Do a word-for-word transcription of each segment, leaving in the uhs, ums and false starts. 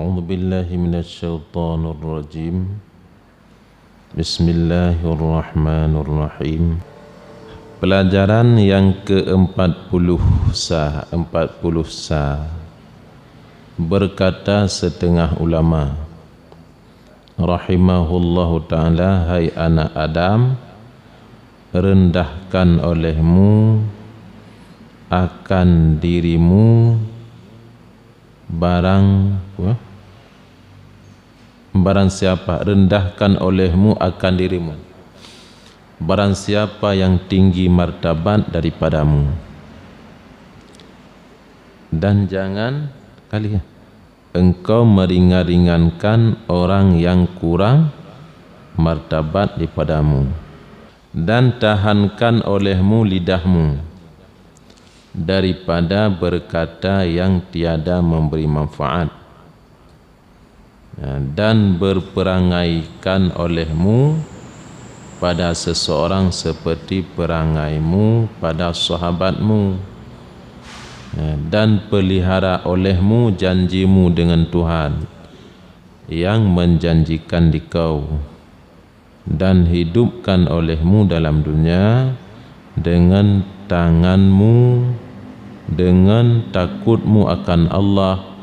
A'udzubillahi minasyaitonirrajim. Bismillahirrahmanirrahim. Pelajaran yang keempat puluh sa, empat puluh sa. Berkata setengah ulama, rahimahullahu ta'ala, "Hai anak Adam, rendahkan olehmu akan dirimu barang," apa? "Barang siapa, rendahkan olehmu akan dirimu barang siapa yang tinggi martabat daripadamu. Dan jangan kali engkau meringan-ringankan orang yang kurang martabat daripadamu. Dan tahankan olehmu lidahmu daripada berkata yang tiada memberi manfaat. Ya, dan berperangaikan olehmu pada seseorang seperti perangaimu pada sahabatmu. Ya, dan pelihara olehmu janjimu dengan Tuhan yang menjanjikan di kau. Dan hidupkan olehmu dalam dunia dengan tanganmu, dengan takutmu akan Allah,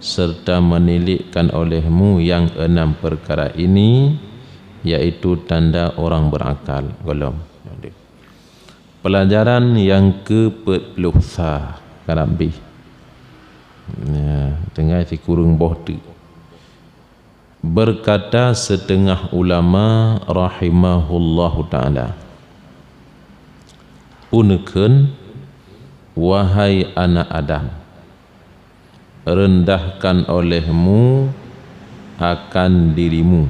serta menilikkan olehmu yang enam perkara ini, yaitu tanda orang berakal." Golom. Pelajaran yang ke peuet ploh sa, karab bih. Ya, tinggai sikureueng boh teuk. Berkata setengah ulama rahimahullahu ta'ala, "Peue neukheun, wahai anak Adam, rendahkan olehmu akan dirimu,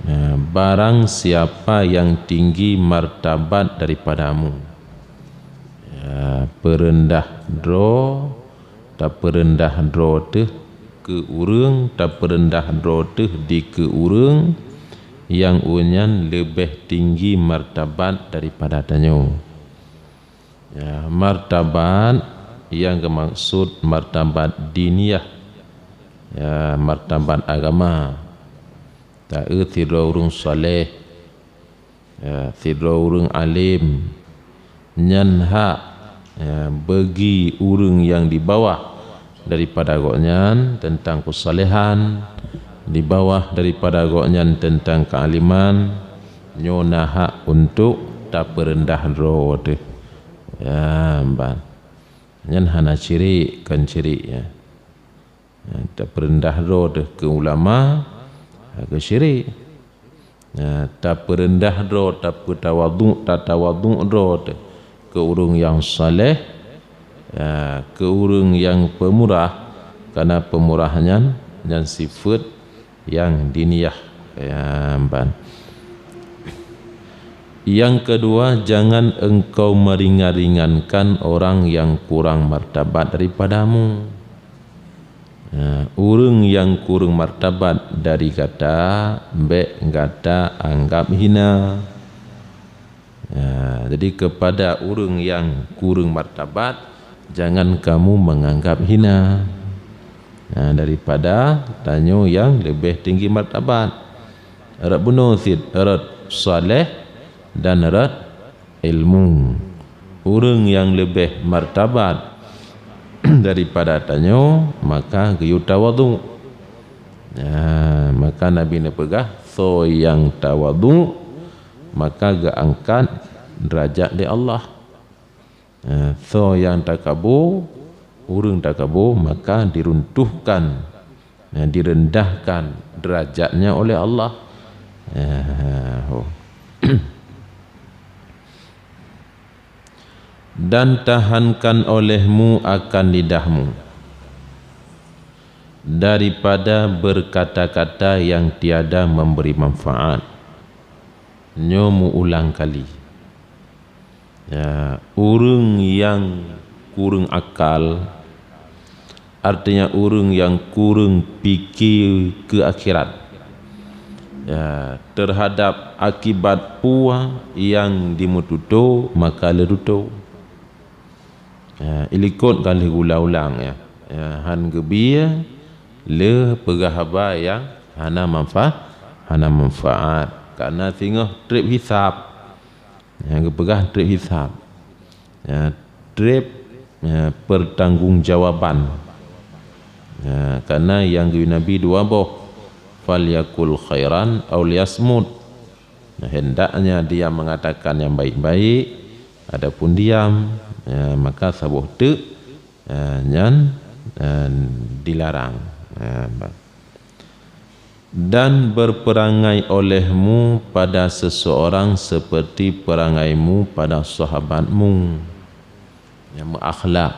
eh, barang siapa yang tinggi martabat daripadamu." Ya, peureundah droe, tapeureundah droe teuh keu ureuëng, tapeureundah droe teuh dikeue ureuëng nyang ueh nyan leubeh tinggi martabat daripada tanyoe. Ya, martabat nyang geumaksud martabat diniyah, ya, martabat agama. Ta-eu sidroe ureuëng saleh, ya, sidroe ureuëng além, nyan hak, ya, bagi ureuëng nyang di bawah daripada gobnyan teuntang keusalehan, di bawah daripada gobnyan teuntang keualiman, nyoe na hak untuk tapeureundah droe teuh. Ya, ban. Nyan hana syirik, kon syirik, ya. Ya, tapeureundah droe teuh keu ulama, ha, keu syirik. Ya, tapeureundah droe, tapeutawadhu, tatawadhu droe teuh keu ureuëng nyang saleh, ya, keu ureuëng nyang peumurah, karena peumurah nyan, nyan sifeuet nyang diniyah, ya, ban. Yang kedua, jangan engkau meringan-ringankan orang yang kurang martabat daripadamu. Ya, ureuëng nyang kureueng martabat dari gata, bék gata anggab hina. Ya, jadi kepada ureuëng nyang kureueng martabat, jangan kamu menganggap hina, ya, daripada tanyoe nyang leubeh tinggi martabat. Rot bunoe cit, rot saleh dan rot ilmu. Ureuëng nyang leubeh martabat daripada tanyoe, maka geuyue tawadhu. Ya, maka Nabi neupeugah, "Soe nyang tawadhu, maka geuangkat deurajat lé Allah. Ya, soe nyang takabô, ureuëng takabô, maka diruntuhkan, ya, direndahkan deurajatnya oleh Allah." Ya, ho. Dan tahankan olehmu akan lidahmu daripada berkata-kata yang tiada memberi manfaat. Nyoe meuulang kali. Ya, ureuëng nyang kureueng akal, artinya ureuëng nyang kureueng pike keu akhirat, ya, terhadap akibat peue nyang jimeututoe, maka leututoe. Ya, ilikot ka lheueh geuulang-ulang, ya. Ya, han geubie, lé peugah haba nyang hana manfa-, hana manfaat. Karena singoh treb hisab. Nyang geupeugah treb hisab. Ya, treb, ya, pertanggungjawaban. Ya, karena nyang geuyue Nabi dua boh, "Falyakul khairan aw liyasmut." Nah, hendaknya dia mengatakan yang baik-baik, adapun diam, ya, maka saboh teuk, ya, nyan, ya, dilarang. Ya, ba-, "Dan berperangai olehmu pada seseorang seperti perangaimu pada sahabatmu." Ya, meuakhlak.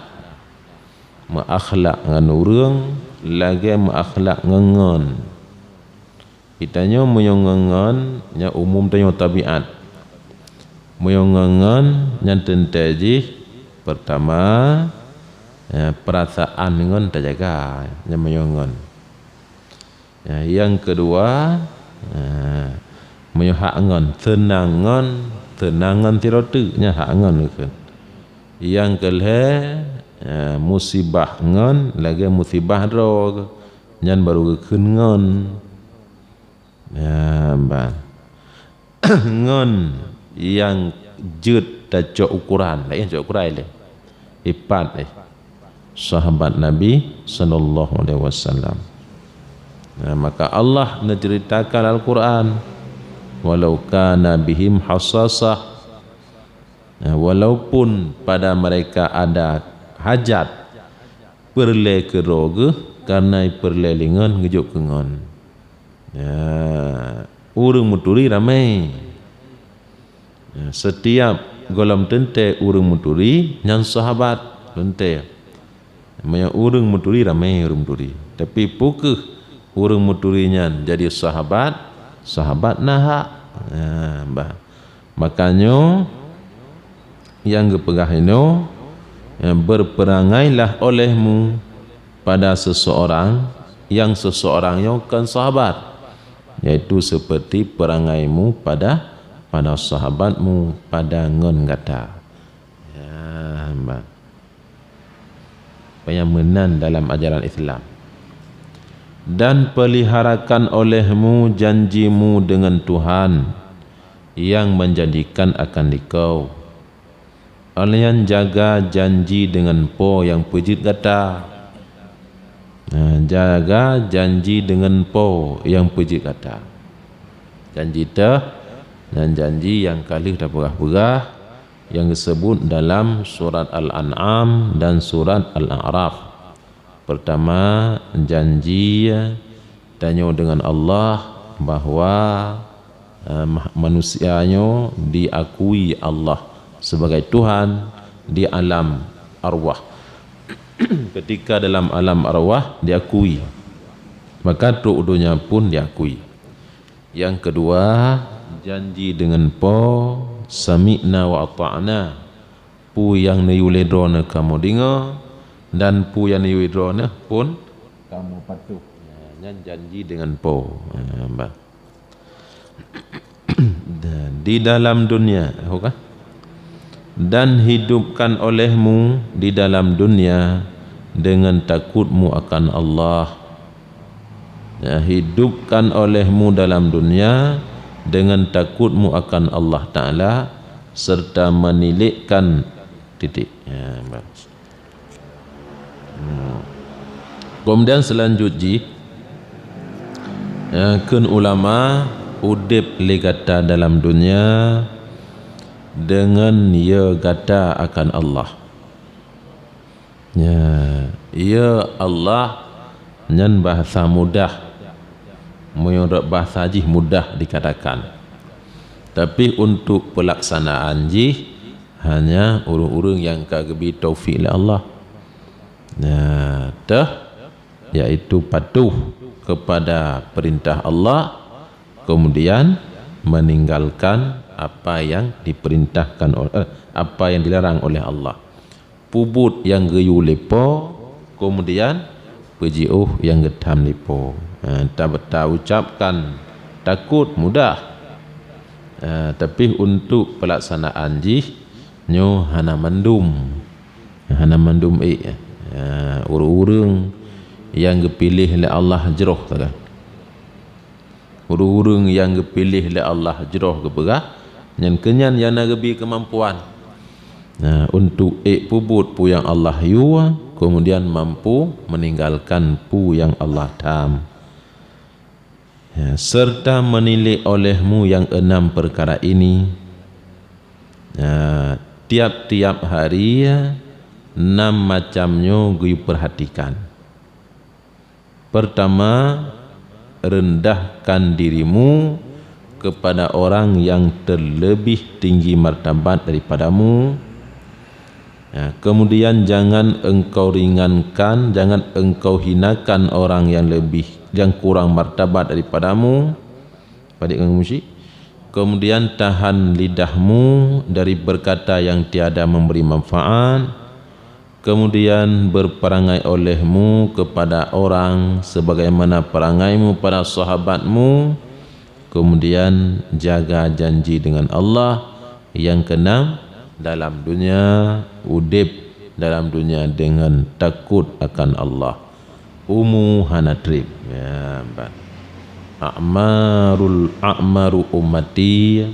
Meuakhlak ngon ureuëng lagée meuakhlak ngon ngon. Geutanyoe meunyoe ngon ngon, nyan umum tanyoe tabiat. Meunyoe ngon ngon, nyan teuntée jih, pertama, ya, perasaan ngon tajaga, nyan meunyoe ngon. Ya, nyang keudua, ya, meunyoe hak ngon, seunang ngon, seunang ngon sidroe teuk, nyan hak ngon geukheun. Nyang keulhée, ya, musibah ngon, lagée musibah droe, nyan barô geukheun ngon. Ya, ban. Ngon nyang jeuet tacok ukuran, laén cok ukuran lé. Ipat, eh, sahabat Nabi sallallahu alaihi wasallam. Nah, maka Allah neuceuritakan Al-Quran, "Walau kana bihim khasasah." Nah, walaupun pada mereka ada hajat, peureulée keudroe geuh, karena peureulée lingon geujok keu ngon. Ya, ureuëng meuturi ramé. Ya, setiap gohlom teuntée ureuëng meuturi nyan sahabat teuntée. Meunyoe ureuëng meuturi ramé ureuëng meuturi, tapi peu kheueh ureuëng meuturi nyan jadi sahabat, sahabat na hak. Ya, bah. Makanya, nyang geupeugah inoe, "Berperangailah olehmu pada seseorang yang seseorang nyoe kon sahabat, yaitu seperti perangaimu pada, pada sahabatmu pada ngon gata." Ya, bah. Panyang meunan dalam ajaran Islam. "Dan peliharakan olehmu janjimu dengan Tuhan yang menjanjikan akan dikau. Oleh nyan jaga janji dengan Po yang peujeuet gata." Nah, jaga janji dengan Po yang peujeuet gata. Janji teuh, dan janji nyang ka lheueh tapeugah-peugah, nyang geuseubut dalam surat Al-An'am dan surat Al-A'raf. Pertama, janji tanyoe dengan Allah bahwa, eh, ma-, manusia nyoe diakui Allah sebagai Tuhan di alam arwah. Ketika dalam alam arwah diakui, maka trok u donya pun diakui. Nyang keudua, janji dengan Po, "Sami'na wa ata'na." Peue nyang neuyue lé Droeneuh kamoe deungoe, dan peue nyang neuyue lé Droeneuh pun kamoe patuh. Ya, nyan janji dengan Po. Ya, bah. Di dalam dunia, ho kah? "Dan hidupkan olehmu di dalam dunia dengan takutmu akan Allah." Ya, hidupkan olehmu dalam dunia dengan takutmu akan Allah Ta'ala, serta menilikkan titik. Ya, bagus. Hmm. Kemudian selanjut jih, ya, kheun ulama, udeb lé gata dalam dunia dengan ya gata akan Allah. Ya, ya Allah nyan bahasa mudah. Meunurot bahasa jih mudah dikatakan. Tapi untuk pelaksanaan jih hanya ureuëng-ureuëng nyang ka geubri taufik lé Allah. Nah, teuh, yaitu patuh kepada perintah Allah, kemudian meninggalkan apa yang diperintahkan ol-, eh, apa yang dilarang oleh Allah. Peubuet nyang geuyue lé Po, kemudian peujiôh nyang geutham lé Po. Eh, ta-, taucapkan takot mudah. Eh, tapi untuk pelaksanaan jih, nyoe hana mandum. Hana mandum ék. Eh, ureuëng-ureuëng nyang geupiléh lé Allah jroh sagai. Ureuëng-ureuëng nyang geupiléh lé Allah jroh geupeugah, nyan keuh nyan nyang na geubi keumampuan, nah, untuk ék peubuet peue nyang Allah yue, keumudian mampu meuninggalkan peue nyang Allah tham. Ya, serta menilik olehmu yang enam perkara ini, ya, tiap-tiap hari, ya, enam macam nyoe geupeurhatikan. Pertama, rendahkan dirimu kepada orang yang terlebih tinggi martabat daripadamu. Ya, kemudian jangan engkau ringankan, jangan engkau hinakan orang yang lebih, yang kurang martabat daripadamu. Padit ngon musyik. Kemudian tahan lidahmu dari berkata yang tiada memberi manfaat. Kemudian berperangai olehmu kepada orang sebagaimana perangaimu pada sahabatmu. Kemudian jaga janji dengan Allah. Yang keenam, dalam dunia, udeb dalam dunia dengan takut akan Allah. Umu hana treb. Ya, ban. A'marul, a'maru ummati,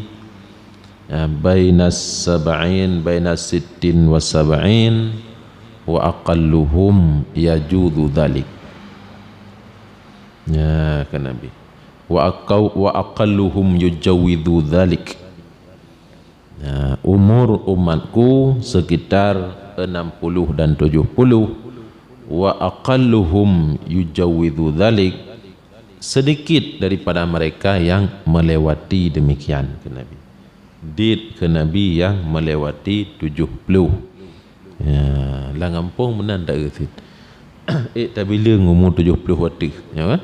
ya, baina sab'in, baina sittin wa sab'in, wa aqalluhum yajuzu dzalik. Ya, kan Nabi. Wa aqau-, wa aqalluhum yujawizu dzalik. Nah, umur umatku sekitar enam puluh dan tujuh puluh. Wa aqalluhum yujawizu dzalik, sedikit daripada mereka yang melewati demikian, kheun Nabi. Dit kheun Nabi yang melewati tujuh puluh. Ya, lam gampông meunan taeu cit. Ék tabileung umur tujuh puluh watèe, ya kan?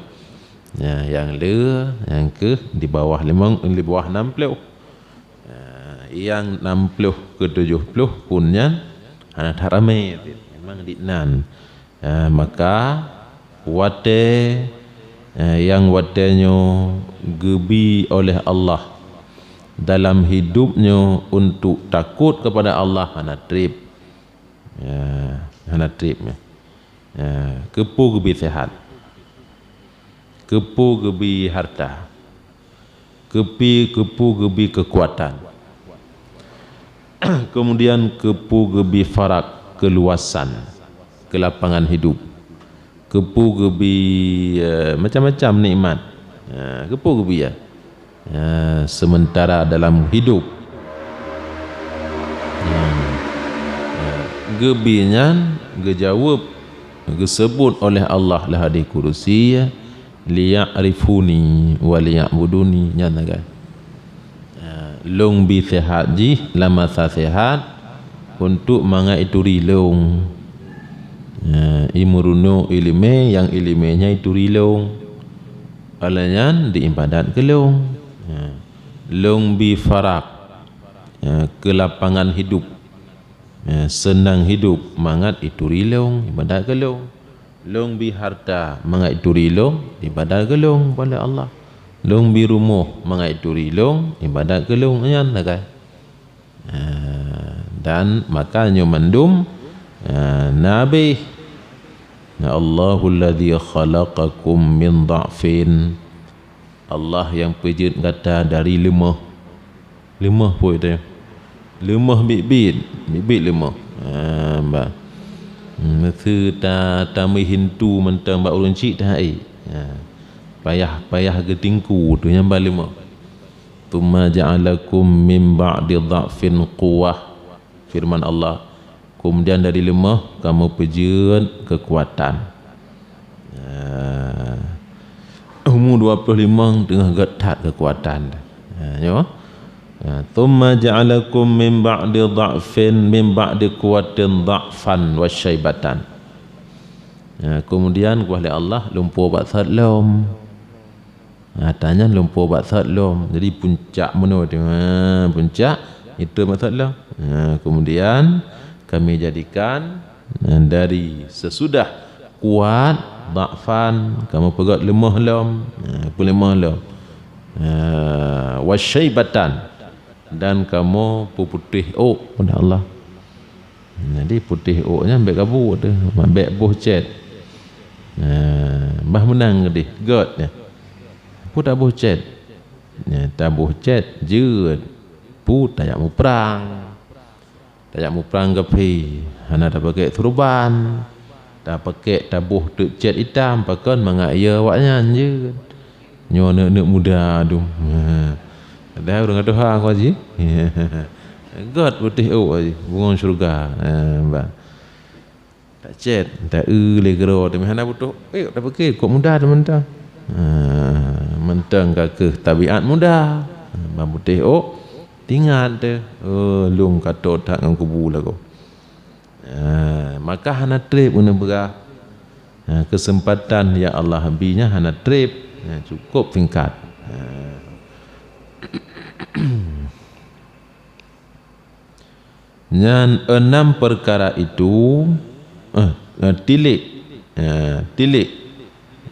Ya, nyang le, nyang keuh di bawah limong, di bawah enam puluh. Ah, nyang enam puluh keu tujuh puluh pun nyan hana that ramé, memang di nan. Ah, maka watèe, ah, nyang watèe nyoe geubi oleh Allah dalam hidup nyoe untuk takot kepada Allah hana treb. Ya, hana treb nyoe. Ya, keupeue geubi sehat? Keupeue geubi harta? Keupi-, keupeue geubi keukuatan? Keumudian keupeue geubi farag, keuluwasan, keulapangan hidup? Keupeue geubi, eh, macam-macam nikmat? Eh, keupeue geubi, ya? Ya, sementara dalam hidup. Ya. Ya. Geubi nyan geujaweueb, geuseubut oleh Allah lam hadis kudusi, "Liya'rifuni wa liya'buduni," nyan kan. Ha, lôn bi sehat jih lam masa sehat untuk mangat ituri lôn. Ha, i meureunoe iéleumé, nyang iéleumé nyan ituri lôn. Óh lheueh nyan diibadat keu lôn. Ha, lôn bi farag, ha, keulapangan hidup. Ya, seunang hidup mangat ituri lôn, ibadat keu lôn. Lôn bi harta mangat ituri lôn, ibadat keu lôn, ubak Allah. Lôn bi rumoh mangat ituri lôn, ibadat keu lôn, nyan sagai. Ah, dan maka nyoe mandum, ah, na abéh. Na, "Allahul ladzi khalaqakum min dha'fin." Allah nyang peujeuet gata dari leumoh. Leumoh peue teuh? Leumoh biet-biet, biet-biet leumoh. Ha, bah. Hmm, meuseu ta-, tameuhintu mantong bak ureuëng chik ta-, hai. Ha. Payah, payah geutingku teuh nyang ba leumoh. "Tsumma ja'alakum min ba'di dha'fin quwwah." Firman Allah, "Keumudian dari leumoh kamoe peujeuet keukuatan." Ya. Umu dua ploh limong teungoh gét that keukuatan. Ya, nyoe. Ya, "Tsumma ja'alakum min ba'di dha'fin, min ba'di quwwatin dha'fan wa syaibatan." Ya, keumudian kuah lé Allah lumpoe bak sot lom. Ha, tanyan lumpoe bak sot lom. Jadi puncak meunoe teuh, ha, puncak itu bak sot lom. Ha, kemudian kami jadikan, ha, dari sesudah kuat, dha'fan, kamoe peugét leumoh lom. Ha, peuleumoh lom. Ha, wa syaibatan, dan kamoe peuputéh ôk, kheun Allah. Jadi putéh ôk nyan bèk gabu teuh, bèk boh cét. Nah, bah meunang keudeh, göt nyan. Peue taboh cét? Nyan, taboh cét jeuet. Peue tajak muprang? Tajak muprang kafé, hana tapakék surban. Tapakék taboh teuk cét itam, pakon mangat yö awaknyan jeuet. Nyoe aneuk-aneuk muda tu. Padahai ureueng tuha keu jih. Göt putéh ôk jih, bungong syeuruga. Ha, bah. Tacét, ta-eu lé keudroe teuma hana putôh. Eh, tapiké kok muda teuma mantong. Ha, mantong ka keuh tabiat muda. Ban putéh ôk, tingat teuh, "Oh, lôn ka tô that ngon kubu lagoe." Ha, maka hana treb keuneuk peugah. Ha, keuseumpatan nyang Allah bri nyan hana treb. Ha, cukôp singkat. Ha. Nyan enam peukara itu, eh, eh, tilék, eh, tilék,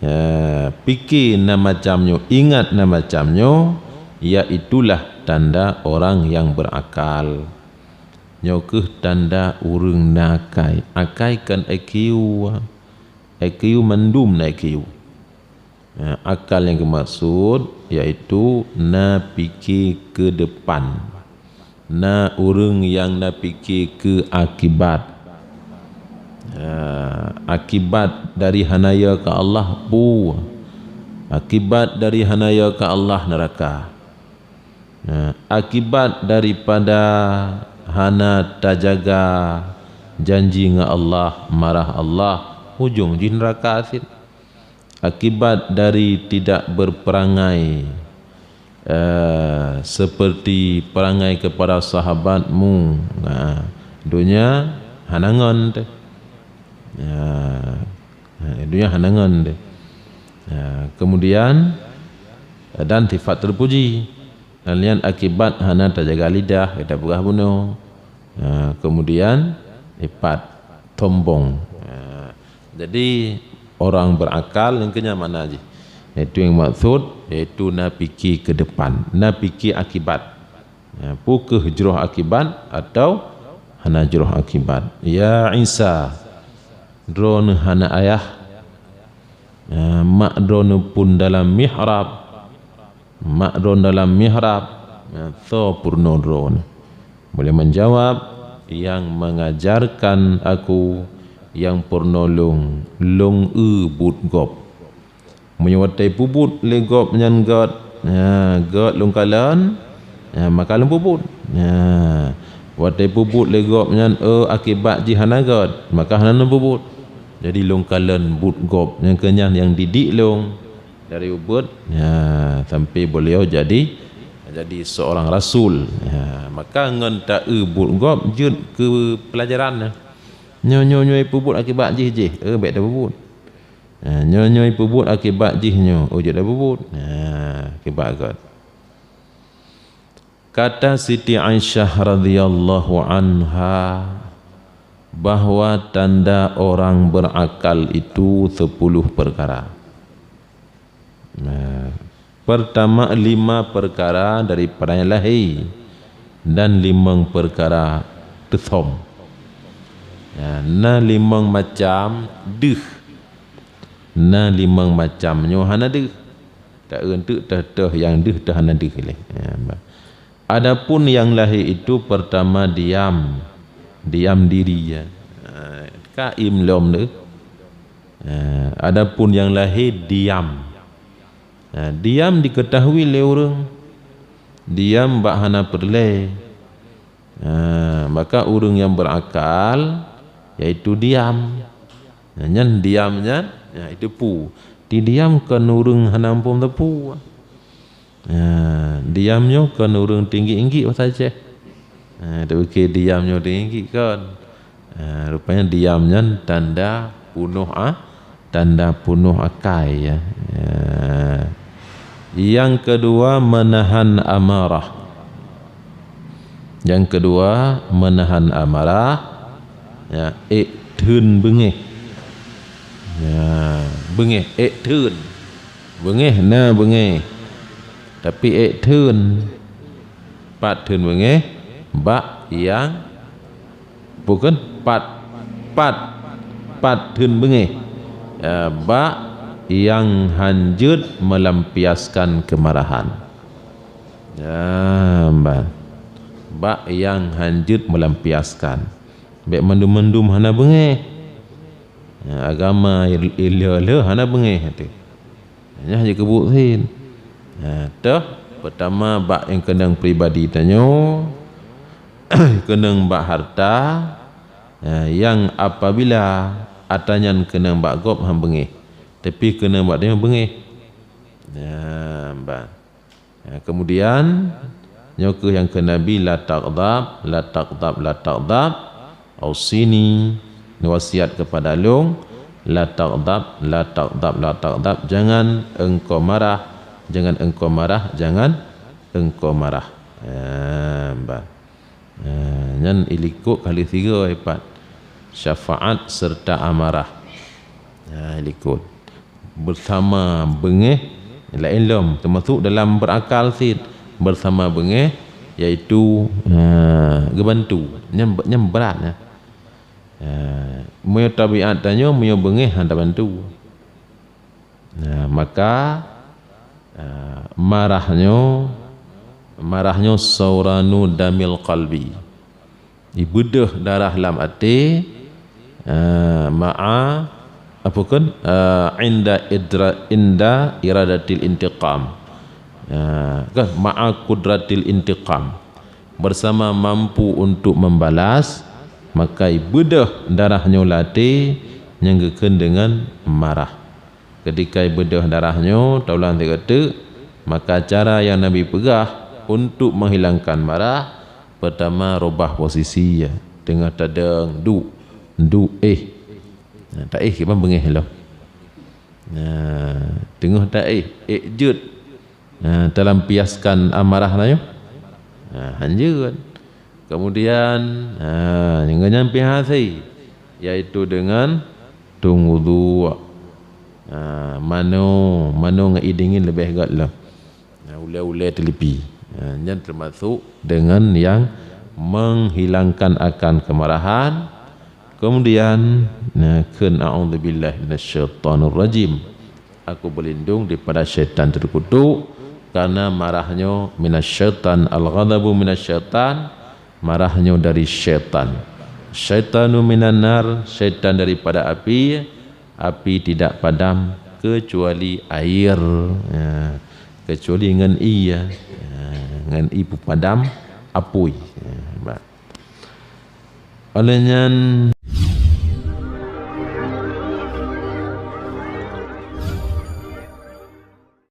eh, piké na macam nyoe, ingat na macam nyoe, iaitulah tanda orang nyang beurakal. Nyoe kheueh tanda ureueng na akai. Akai kon I Q, I Q mandum na I Q. Ha, akal nyang geumaksud yaitu na piké keu depan. Na ureueng nyang na piké keu akibat. Ha, akibat dari hana yö keu Allah peue? Akibat dari hana yö keu Allah neuraka. Nah, akibat daripada hana tajaga janji ngon Allah, marah Allah, ujong jih neuraka cit. Akibat dari tidak berperangai, eh, seperti perangai kepada sahabatmu, nah, donya hana ngon teuh. Ya, donya hana ngon teuh. Ya, kemudian, dan sifat terpuji. Dan nyan akibat hana tajaga lidah, kita peugah bunoe. Ha, kemudian, ipat, sombong. Ha, jadi, orang berakal, nyang keu nyan makna jih. Yaitu nyang maksud, yaitu na piké keu depan, na piké akibat. Ha, peu kheueh jroh akibat atau hana jroh akibat. Ya Isa, droeneuh hana ayah. Ha, mak droeneuh pun dalam mihrab. Mak droeneuh dalam mihrab, nyan soe peurunoe droeneuh? Boleh menjawab, "Yang mengajarkan aku, nyang peurunoe lôn, lôn eu buet gob." Meunyoe watée peubuet lé gob nyan göt, nyan göt lôn kalon, nyan maka lôn peubuet. Nyan, watée peubuet lé gob nyan, eu, akibat jih hana göt, maka hana lôn peubuet. Jadi lôn kalon buet gob, nyang keu nyan nyang didik lôn. Dari ubeut, ya, sampai beliau jadi, jadi seorang rasul. Ya, maka ngon ta-eu buet gob jeuet keu pelajaran nyan. Nyoe, nyoe, nyoe peubuet akibat jih, jih, eh, bék tapeubuet. Ya, nyoe, nyoe peubuet akibat jih nyoe, oh, jeuet tapeubuet. Ya, akibat göt. Kata Siti Aisyah radhiyallahu anha bahwa tanda orang berakal itu sepuluh perkara. Nah, pertama, lima perkara daripada nyang lahé dan limong perkara teusom. Ya, na limong macam deuh. Na limong macam nyoe hana deuh. Ta-eu teuk teuh-teuh nyang deuh teuh hana deuh lé. Ya, ba. Adapun nyang lahé itu pertama diam, diam diri, ya. Ha, ka im lom deuh. Ha, adapun nyang lahé diam. Ha, diam diketahui lé ureueng. Diam bak hana peureulée. Ha, maka ureueng nyang berakal, yaitu diam. Ha, nyan diam nyan, ya, itu peue. Ti diam kon ureueng hana muphom teupeu. Ha, diam nyoe kon ureueng tinggi-tinggi bahasa Aceh. Ha, tapiké diam nyoe tinggi-tinggi kon. Ha, rupanya diam nyan tanda punoh a-, tanda punoh akai, ya. Ya. Yang kedua, menahan amarah. Yang kedua, menahan amarah. Ya, ék theun beungéh. Ya, beungéh, ék theun. Beungéh na beungéh. Tapi ék theun. Pat theun beungéh, bak nyang, bukan pat, pat, pat theun beungéh. Eh, bak nyang hanjeuet melampiaskan keumarahan. Ya, ban. Bak nyang hanjeuet melampiaskan. Bék mandum-mandum hana beungéh. Ya, agama il-, ilée-ilée hana beungéh teuh. Nyan jikeubuet sin. Ha, toh, peutama bak nyang keunong pribadi tanyoe, keunong bak harta, ha, nyang apabila ata nyan keunong bak gob han beungéh, tapi keunong bak tanyoe beungéh. Nyan, ban. Ha, kemudian, nyoe kheueh nyang keu Nabi, "La taghdab, la taghdab, la taghdab." Ausini, neuwasiat keupada lôn, "La taghdab, la taghdab, la taghdab." Jangan engkau marah, jangan engkau marah, jangan engkau marah. Ha, ban. Ha, nyan ilikot kali tiga ipat. Syafaat serta amarah. Ha, ilikot. Beusama beungéh, laén lom, teumasok dalam beurakal cit. Beusama beungéh, yaitu, ha, geubantu. Nyan, nyan brat, nyan. Ha, meunyoe tabiat tanyoe, meunyoe beungéh, han tabantu. Nah, maka, ha, marah nyoe, marah nyoe sauranu damil qalbi. Ibeudôh darah lam até, ha, ma'a, apa kon? Ha, inda idra-, inda iradatil intiqam. Ha, kan? Ma'a qudratil intiqam. Bersama mampu untuk membalas, maka ibeudôh darah nyoe lam até nyang geukheun deungon marah. Keutika ibeudôh darah nyoe, taulang sigoe teuk, maka cara nyang Nabi peugah untuk menghilangkan marah, peutama rubah posisi, ya. Teungoh tadong, duek, duek éh. Nah, taéh kiban beungéh lom. Nah, teungoh taéh, ék jeuet. Ha, talampiaskan amarah tanyoe? Ha, han jeuet. Kemudian, ha, ngon nyan pih hase, yaitu deungon tueng wudhu. Ha, manoe, manoe ngon ie dingin leubeh göt lom. Ha, ulée-ulée teulipi. Ha, nyan teumasok deungon nyang menghilangkan akan keumarahan. Kemudian, na, kheun, "A'udzubillahi minasyaitonirrajim." Aku berlindung daripada syaitan terkutuk, karena marah nyoe minasyaitan, al-ghadabu minasyaitan, marah nyoe dari syaitan. Syaitanu minan nar, syaitan daripada api, api tidak padam kecuali air, ya, kecuali ngon ie, ya, ngon ie peupadam apui. Ya, ba-, oleh nyan,